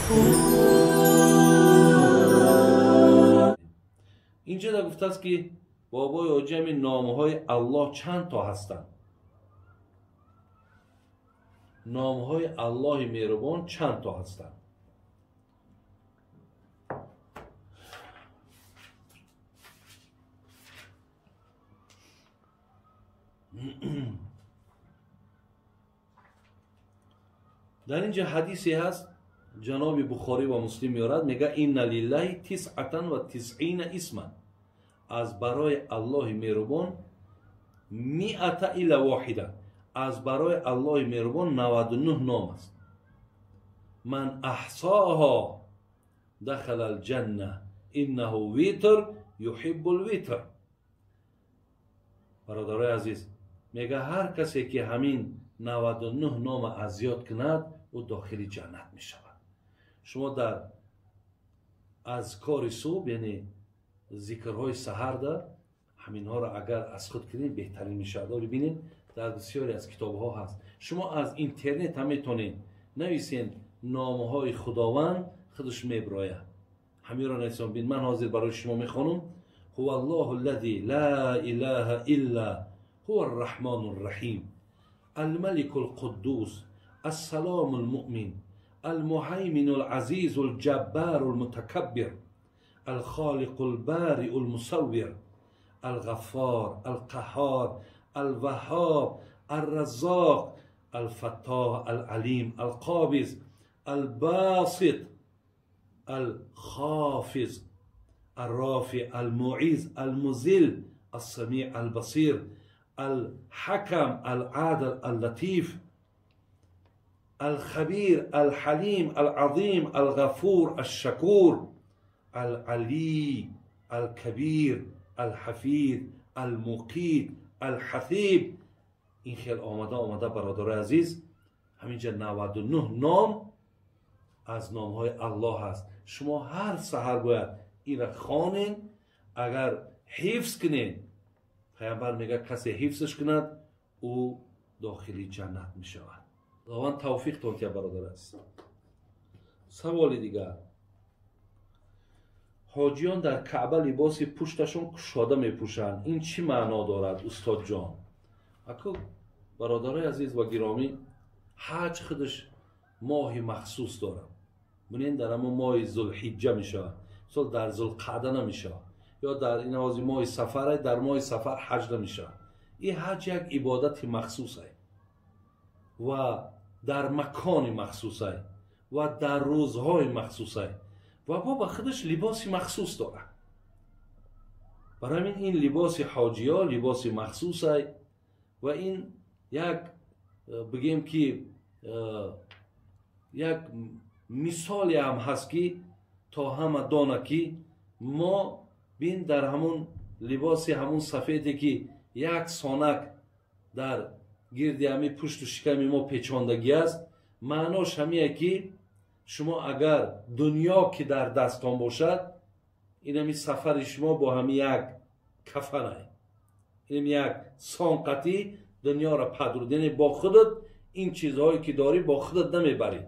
Инҷо да гуфтааст ки бобои ҳоҷи номҳои Аллоҳ чанд то ҳастанд? Номҳои Аллоҳи меҳрубон чанд то ҳастанд? Дар инҷа ҳадисе ҳаст, ҷаноби Бухорӣ ва Муслим меорад, мега инна лиллаҳи тисъатан ва тисъина исман. Аз барои Аллоҳи меҳрубон миата илла воҳида, аз барои Аллоҳи меҳрубон 99 ном аст. Ман аҳсоҳо дахала алҷанна иннаҳу витр юҳиббул витр. Бародарои азиз, мега ҳар касе ки ҳамин 99 нома аз ёд кунад, ӯ дохили ҷаннат мешавад. Шумо дар азкори субҳ, яъне зикрҳои саҳарда, ҳаминҳоро агар аз худ кунед беҳтарин мешавад. Оли бинед, дар бисёре аз китобҳо ҳаст. Шумо аз интернет ҳам метавонед нависен номҳои Худованд, худаш меброяд. Ҳаминро нависон. Бин, ман ҳозир барои шумо мехонам. Ҳува Аллоҳу аллази ла илаҳа илла ҳува арраҳмону рраҳим الملك القدوس السلام المؤمن المهيمن العزيز الجبار المتكبر الخالق البارئ المصور الغفار القهار الوهاب الرزاق الفتاح العليم القابض الباسط الخافض الرافع المعز المذل السميع البصير الحكم العادل اللطيف الخبير الحليم العظيم الغفور الشكور العلي الكبير الحفيظ المقيت الحثيب. این خیلی آمده آمده برادر عزیز، همینجا 99 نام از نامهای الله هست. شما هر سحر باید این را خوانین. اگر حفظ کنین، پیامبر میگه کسی حفظش کند او داخلی جنت میشود. خداوند توفیق تون که برادر است. سوال دیگر، حاجیان در کعبه لباس پشتشون کشاده میپوشند، این چی معنا دارد استاد جان؟ اکو برادرای عزیز و گرامی، حج خودش ماه مخصوص داره. ببینین در همون ماه ذوالحجه میشه، مثلا در ذوالقعده نمیشه، یا در این حوزه ماه سفر، در ماه سفر حج نمیشه. این حج یک عبادت مخصوصه و در مکان مخصوصه و در روزهای مخصوصه و با خودش لباس مخصوص داره. برای این لباس حاجی ها لباس مخصوصه و این یک بگیم که یک مثالی هم هست که تا همه دانه که ما بین در همون لباس همون سفیدی که یک سانک در گرد همی پشت و شکم ما پیچاندگی است، معناش همیه که شما اگر دنیا که در دستان باشد، این همی سفر شما با همی یک کفنه، این یک سانقتی دنیا را پدرود، یعنی با خودت این چیزهایی که داری با خودت نمیبری.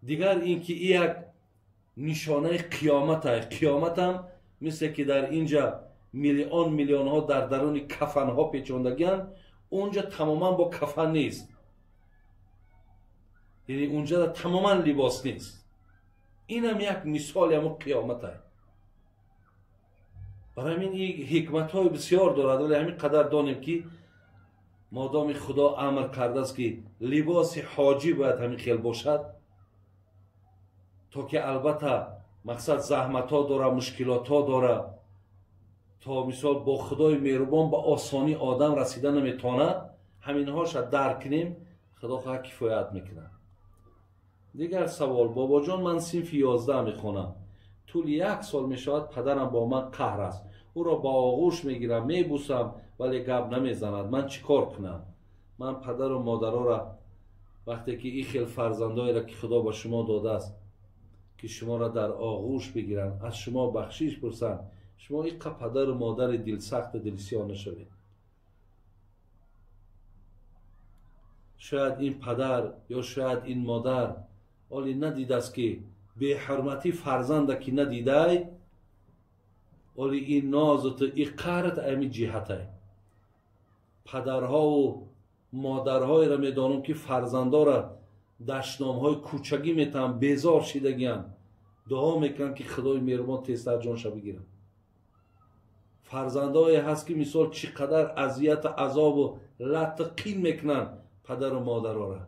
دیگر اینکه این یک نشانه قیامت است. قیامت هم مثل که در اینجا میلیون میلیون ها در درون کفن ها پیچاندگی‌اند، اونجا تماما با کفن نیست، یعنی اونجا تماما لباس نیست. اینم یک مثال همون قیامت است. برای همین این حکمت های بسیار دارد، ولی همین قدر دانیم که مادام خدا امر کرده است که لباس حاجی باید همین خیل باشد، تا که البته مقصد زحمت ها داره، مشکلات ها داره، تا مثال با خدای مهربان با آسانی آدم رسیدن نمیتونه، همینهاش درک کنیم، خدا خواهد کفایت میکنه. دیگر سوال، بابا جان من صنف 11 میخوانم، طول یک سال میشود پدرم با من قهر است، او را با آغوش میگیرم میبوسم ولی گپ نمیزند، من چیکار کنم؟ من پدر و مادرها را وقتی که این خیل فرزندایی را که خدا به شما داده است که شما را در آغوش بگیرند، از شما بخشش پرسند، شما اینقدر پدر و مادر دل سخت و دل سیاه نشوید. Шояд ин падар ё шояд ин модар оли надидааст, ки беҳурматӣ фарзанда ки надидай, оли ин нозуту и қаҳрат ами ҷиҳатай. Падарҳову модарҳоеро медонам, ки фарзандора дашномҳои кӯчагӣ метаҳанд, безор шидагианд, дуо мекунанд, ки Худои меҳрубон тезтар ҷонша бигирад. Фарзандое ҳаст, ки мисол чӣ қадар азияту азобу латту қин мекунанд падару модарора.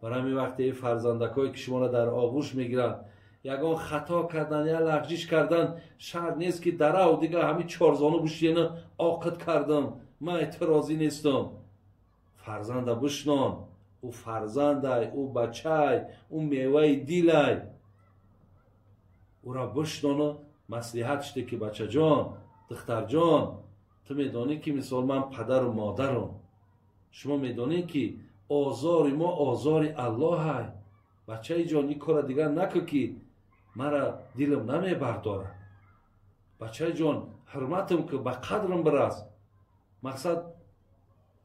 Бар ҳамин вақте фарзандакое, ки шуморо дар оғӯш мегиранд, ягон хато кардан, я лағжиш кардан, шарт нест, ки дарав дига ҳамин чорзону бушена оқид кардам, ман эътирозӣ нестам. Фарзанда бишнон, ӯ фарзандай, ӯ бачай, ӯ меваи дилай. Ӯра бишнону маслиҳат шуде, ки бачаҷон, духтарҷон, ту медонӣ, ки мисол ман падару модарам, шумо медонед, ки озори мо озори Аллоҳай. Бачаи ҷон, ин кора дигар накун, ки мара дилам намебардорад. Бачаи ҷон, ҳурматам ку, ба қадрам бирас. Мақсад,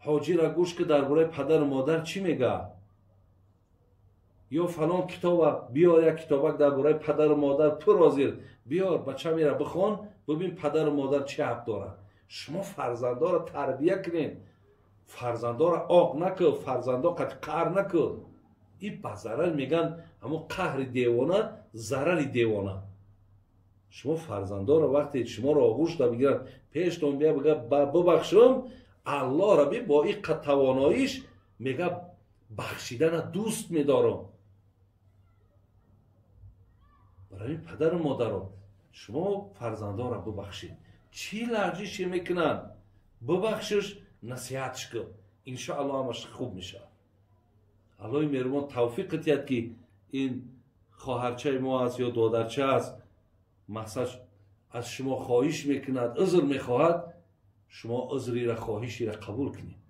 ҳоҷира гӯш ки дар бораи падару модар чӣ мега, ё фалон китоба биёр, як китобак дар бораи падару модар пур ҳозир биёр, бача мера бихон, бибин падару модар чӣ ҳақ дорад. Шумо фарзандоро тарбия кунед, фарзандоро оқ накун, фарзандо қати қаҳр накун. Ин ба зарар меган, ҳамон қаҳри девона зарари девона. Шумо фарзандоро вақте шуморо оғӯшда бигиранд, пештон бия бига бубахшум, Аллоҳро би бо ин тавоноиш мега бахшидана дӯст медорам. Барои падару модаро, шумо фарзандоро бубахшед. Чӣ лағжише мекунанд, бубахшиш, насиҳатш кун, иншоаллоҳ ҳамаш хуб мешавад. Аллоҳи меҳрубон тавфиқ диҳад, ки ин хоҳарчаи мо аст ё додарча аст, мақсад аз шумо хоҳиш мекунад, узр мехоҳад, шумо узрира хоҳишира қабул кунед,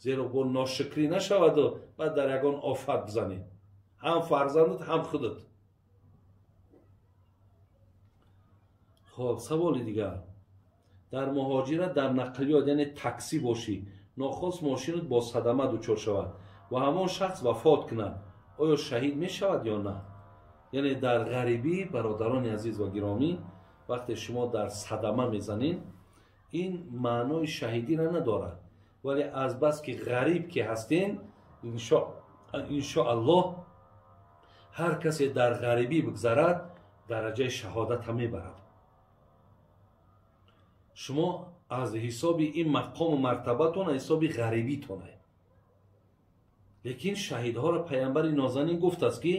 зеро бо ношукрӣ нашаваду баъд дар ягон офат бизанед, ҳам фарзандат, ҳам худат. Хоб, саволи дигар. Дар муҳоҷират дар нақлиёт, яъне таксӣ бошӣ, нохост мошинат бо садама дучор шавад ва ҳамон шахс вафот кунад, оё шаҳид мешавад ё на? Яъне дар ғарибӣ, бародарони азиз ва гиромӣ, вақте шумо дар садама мезанед, ин маънои шаҳидиро надорад, вале азбаски ғариб ки ҳастен, иншоаллоҳ ҳар касе дар ғарибӣ бигзарад, дараҷаи шаҳодата мебарад. Шумо аз ҳисоби ин мақому мартабатон, аз ҳисоби ғарибитоне. Лекин шаҳидҳоро паямбари нозанин гуфтааст, ки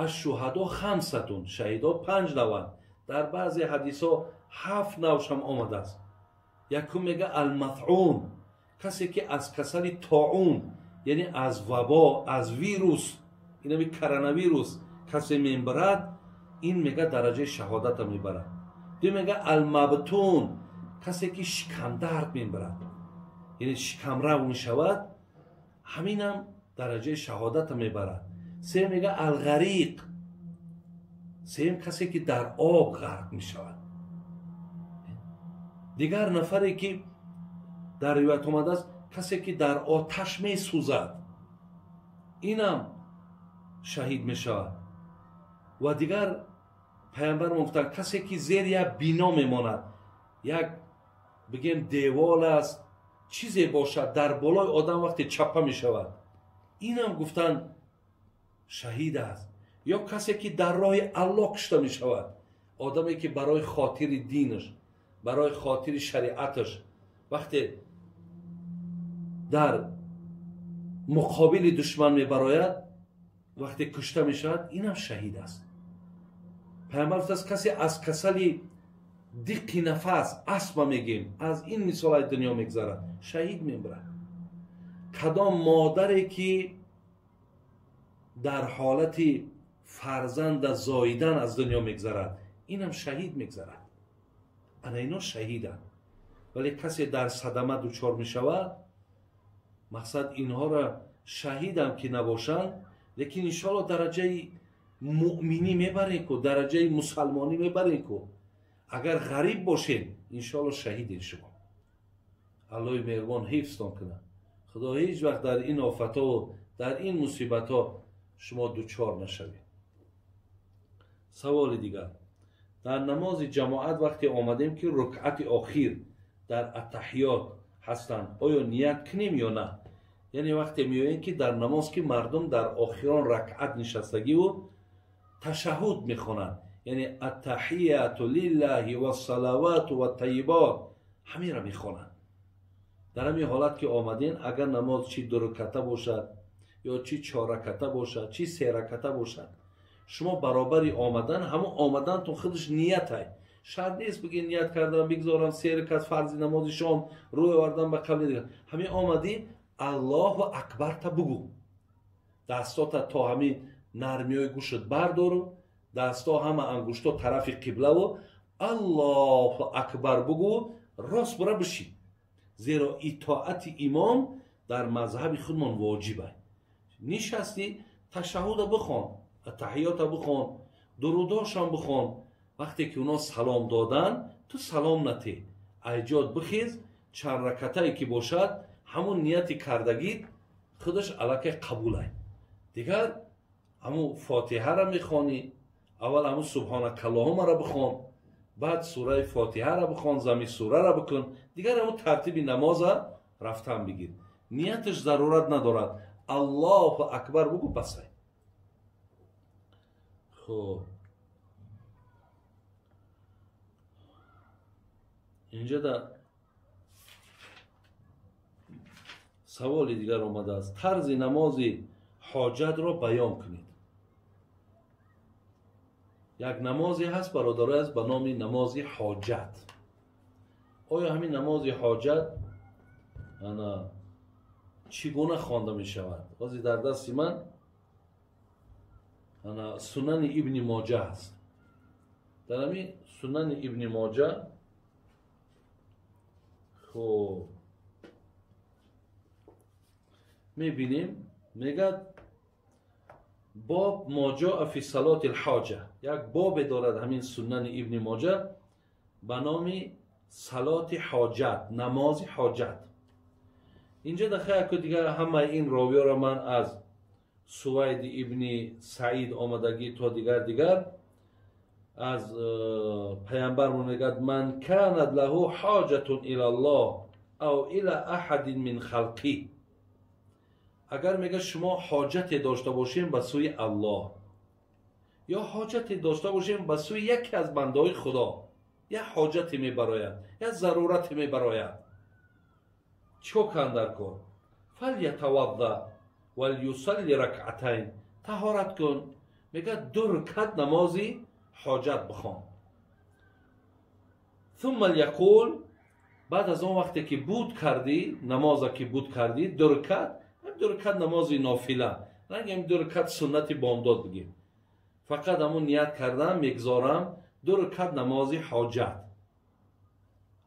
аш-шуҳадо хамсатун, шаҳидҳо 5 наванд. Дар баъзе ҳадисҳо 7 навшам омадааст. Якум мега алматъун, касе ки аз касали тоун, яъне аз вабо, аз вирус, инами коронавирус касе мебарад, ин мега дараҷаи шаҳодата мебарад. Ду мега алмабтун, касе ки шикамдард мебарад, яъне шикамрав мешавад, ҳаминам дараҷаи шаҳодата мебарад. Се мега алғариқ, сеюм касе ки дар об ғарқ мешавад. Дигар нафаре ки дар ривоят омадааст, касе ки дар оташ месӯзад, инам шаҳид мешавад. Ва дигар паямбар гуфтанд, касе ки зери як бино мемонад, як бигем девол аст, чизе бошад, дар болои одам вақте чапа мешавад, инам гуфтанд шаҳид аст. Ё касе ки дар роҳи Аллоҳ кушта мешавад, одаме ки барои хотири динаш, барои хотири шариаташ вақте дар муқобили душман мебарояд, вақте кушта мешавад, инам шаҳид аст. Паямбар гуфтааст, касе аз касали диққи нафас, астма мегем, аз ин мисолҳои дунё мегзарад, шаҳид мебарад. Кадом модаре ки дар ҳолати фарзанда зоидан аз дунё мегзарад, инам шаҳид мегзарад. Ана ино шаҳиданд. Вале касе дар садама дучор мешавад, мақсад инҳоро шаҳидам ки набошанд, лекин иншоалло дараҷаи муъминӣ мебарем ку, дараҷаи мусалмонӣ мебарем ку. Агар ғариб бошед, иншоалло шаҳидед шумо. Аллоҳи меҳрубон ҳифзтон кунад. Худо ҳеҷ вақт дар ин офатҳо ва дар ин мусибатҳо шумо дучор нашавед. Саволи дигар: дар намози ҷамоат вақте омадем ки рукъати охир дар аттаҳиёт ҳастанд, оё ният кунем ё на? Яъне вақте меоем ки дар намоз ки мардум дар охирон ракъат нишастагиву ташаҳҳуд мехонанд, яъне аттаҳияту лиллаҳи вассалавату ваттайибот ҳаминро мехонанд. Дар ҳамин ҳолат ки омадем, агар намоз чи дураката бошад ё чи чорраката бошад, чи сераката бошад, шумо баробари омадан, ҳамон омадантон худаш ниятай. Шарт нест бигӣ ният кардам, бигзорам се ракат фарзи намози шом, рӯй овардам ба қабли дигар. Ҳамин омадӣ, Аллоҳу акбарта бугӯ, дастота то ҳамин нармиҳои гӯшат бардору, дасто ҳама ангушто тарафи қиблаву Аллоҳу акбар бугӯ, рост бура бишин. Зеро итоати имом дар мазҳаби худмон воҷиб аст. Нишастӣ, ташаҳҳуда бихон, аттаҳиёта бихон, дурудошам бихон. Вақте ки оно салом додан, ту салом натӣ, айҷод бихез, чанд ракатае ки бошад, ҳамун нияти кардагит худаш аллакай қабул аст. Дигар ҳамун фотиҳаро мехонӣ, аввал ҳамун субҳонакаллоҳумаро бихон, баъд сураи фотиҳаро бихон, зами сураро бикун, дигар ҳамун тартиби намоза рафтан бигир. Нияташ зарурат надорад. Аллоҳу акбар бугӯ, басай. Хуб, инҷа да саволи дигар омадааст. Тарзи намози ҳоҷатро баён кунед. Як намозе ҳаст, бародарое аст, ба номи намози ҳоҷат. Оё ҳамин намози ҳоҷат ана чӣ гуна хонда мешавад? Ҳозир дар дасти ман ана Сунани Ибни Моҷа ҳаст. Дар ҳамин Сунани Ибни Моҷа хуб мебинем, мегӯяд боб мо ҷоа фи салоти лҳоҷа. Як бобе дорад ҳамин Сунани Ибни Моҷа ба номи салоти ҳоҷат, намози ҳоҷат. Инҷа дахаяку дигар ҳамаи ин ровиёро ман аз Сувайди ибни Саид омадагӣ то дигар аз паямбармон мегӯяд: ман канат лаҳу ҳоҷатун ила ллоҳ ав ила аҳадин мин халқи. Агар мегӯяд шумо ҳоҷате дошта бошем ба сӯи Аллоҳ ё ҳоҷате дошта бошем ба сӯи яке аз бандаҳои Худо, як ҳоҷате мебарояд, як зарурате мебарояд, чӣ кор кунанд дар кор? фалятавадда валюсалли ракъатайн. Таҳорат кун, мегӯяд ду ракат намози ҳоҷат бихон. Сумма яқул, баъд аз он вақте ки буд кардӣ, намоза ки буд кардӣ, ду ракат, ду ракат намози нофила, рангем ду ракат суннати бомдод бигем, фақат ҳамун ният кардам, мегзорам ду ракат намози ҳоҷат.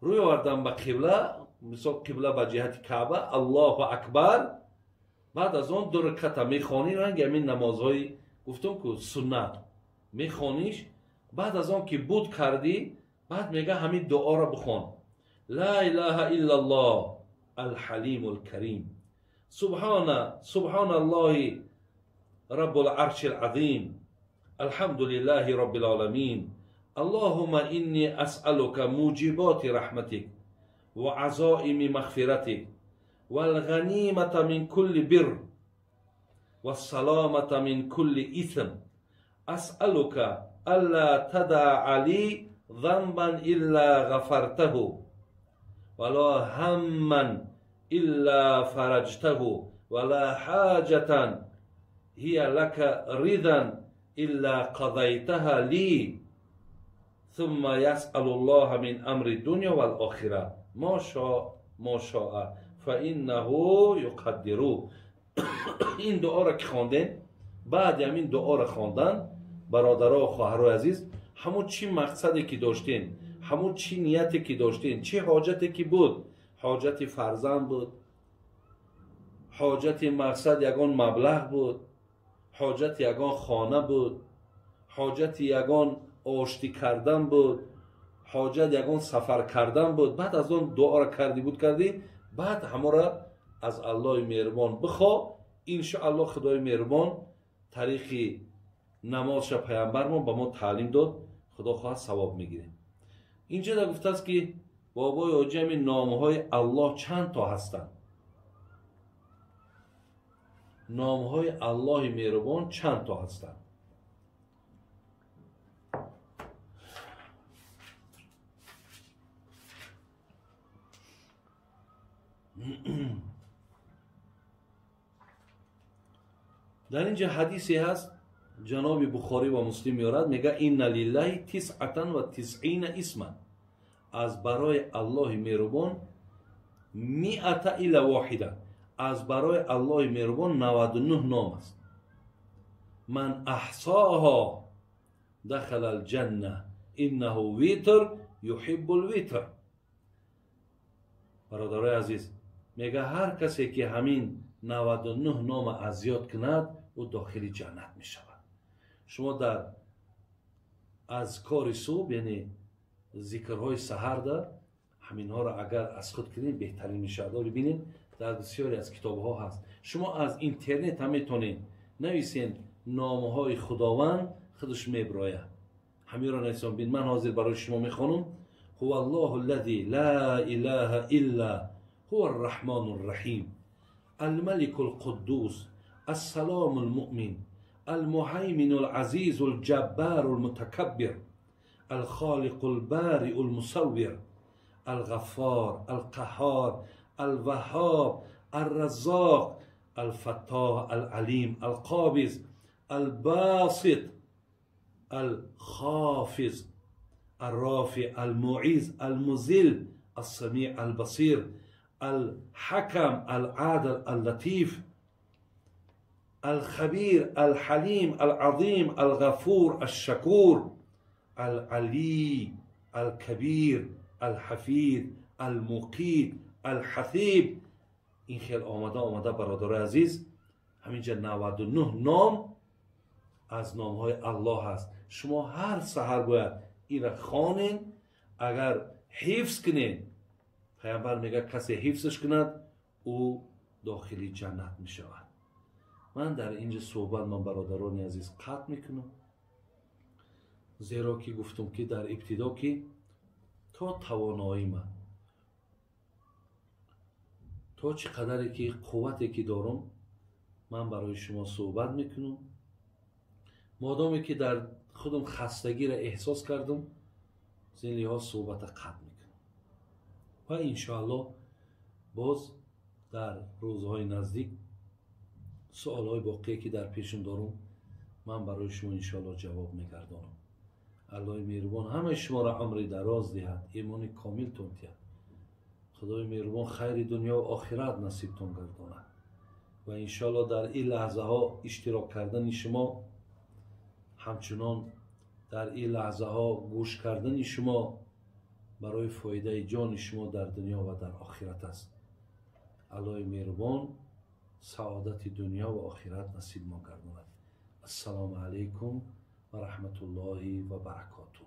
Рӯй овардам ба қибла, мисол қибла ба ҷиҳати Каъба, Аллоҳу акбар. Баъд аз он ду раката мехонӣ, ранги ҳамин намозҳои гуфтум ку суннат мехониш. Баъд аз он ки буд кардӣ, баъд мега ҳамин дуоро бихон: ла илаҳа иллаллоҳ алҳалиму лкарим, субҳана субҳаналлоҳи раббул аршил азим, алҳамдулиллаҳи роббил оламин, аллоҳумма инни асъалука муҷиботи раҳматик ва азоими мағфиратик валғанимата мин кулли бир вассаломата мин кулли исм, асъалука алла тадаъа ли занбан илла ғафартаҳу вала ҳамман илла фараҷтаҳу вала ҳоҷатан ҳия лака ридан илла қазайтаҳа ли, ثم يسأل الله من أمر الدنيا والآخرة ما شاء فإنه يقدر. این دعا را که خواندین، بعد همین دعا را خواندن، برادرها و خواهرای عزیز، همون چی مقصدی که داشتین، همون چی نیتی که داشتین، چی حاجتی که بود، حاجت فرزند بود، حاجت مقصد یگان مبلغ بود، حاجت یگان خانه بود، حاجت یگان آشتی کردن بود، حاجت یگان سفر کردن بود. بعد از آن دعا را کردی بود کردی، بعد همه را аз Аллоҳи меҳрубон бихо, иншоаллоҳ Худои меҳрубон тариқи намозша паямбармон ба мо таълим дод, Худо хоҳад савоб мегирем. Инҷа да гуфтааст ки бобои ҳоҷи ҳамин номҳои Аллоҳ чанд то ҳастанд? Номҳои Аллоҳи меҳрубон чанд то ҳастанд? Дар инҷа ҳадисе ҳаст, ҷаноби Бухорӣ ва Муслим меорад, мега инна лиллаҳи тисъатан ва тисъина исман, аз барои Аллоҳи меҳрубон миата илла воҳида, аз барои Аллоҳи меҳрубон 99 ном аст. Ман аҳсоҳо дахала алҷанна иннаҳу витр юҳиббу лвитр. Бародарои азиз, мега ҳар касе ки ҳамин 99 нома аз ёд кунад, ӯ дохили ҷаннат мешавад. Шумо дар азкори субҳ, яъне зикрҳои саҳарда, ҳаминҳоро агар аз худ кунед беҳтарин мешавад. Оли бинед, дар бисёре аз китобҳо ҳаст. Шумо аз интернет ҳам метавонед нависен номҳои Худованд, худаш меброяд. Ҳаминро нависон. Бин, ман ҳозир барои шумо мехонам. ҳува аллоҳу аллази ла илаҳа илла ҳува арраҳмону рраҳим الملك القدوس السلام المؤمن المهيمن العزيز الجبار المتكبر الخالق البارئ المصور الغفار القهار الوهاب الرزاق الفتاح العليم القابض الباسط الخافض الرافع المعز المذل السميع البصير الحكم العادل اللطيف الخبير الحليم العظيم الغفور الشكور العلي الكبير الحفيظ المقيت الحثيب. این خیل آمده آمده برادر عزیز، همینجا 99 نام از نامهای الله هست. شما هر سحر باید این را خوانین. اگر حفظ کنین، پیامبر میگه کسی حفظش کند او داخلی جنت میشود. من در اینجا صحبت من برادران عزیز قطع میکنم، زیرا که گفتم که در ابتدا که تا توانایی من، تا چه قدری که قوتی که دارم، من برای شما صحبت میکنم. مادامی که در خودم خستگی را احساس کردم، زین لحاظ صحبت قطع میکنم و انشاءالله باز در روزهای نزدیک سوالهای باقی که در پیشم دارم من برای شما انشاءالله جواب میگردانم. الله مهربان همه شما را عمر دراز دهد، ایمان کاملتون دهد. خدای مهربان خیر دنیا و آخرت نصیبتون گرداند و انشاءالله در این لحظه ها اشتراک کردن شما، همچنان در این لحظه ها گوش کردن شما برای فایده جان شما در دنیا و در آخرت است. الله مهربان سعادت دنیا و آخرت نصیب ما گرداند. السلام علیکم و رحمت الله و برکاته.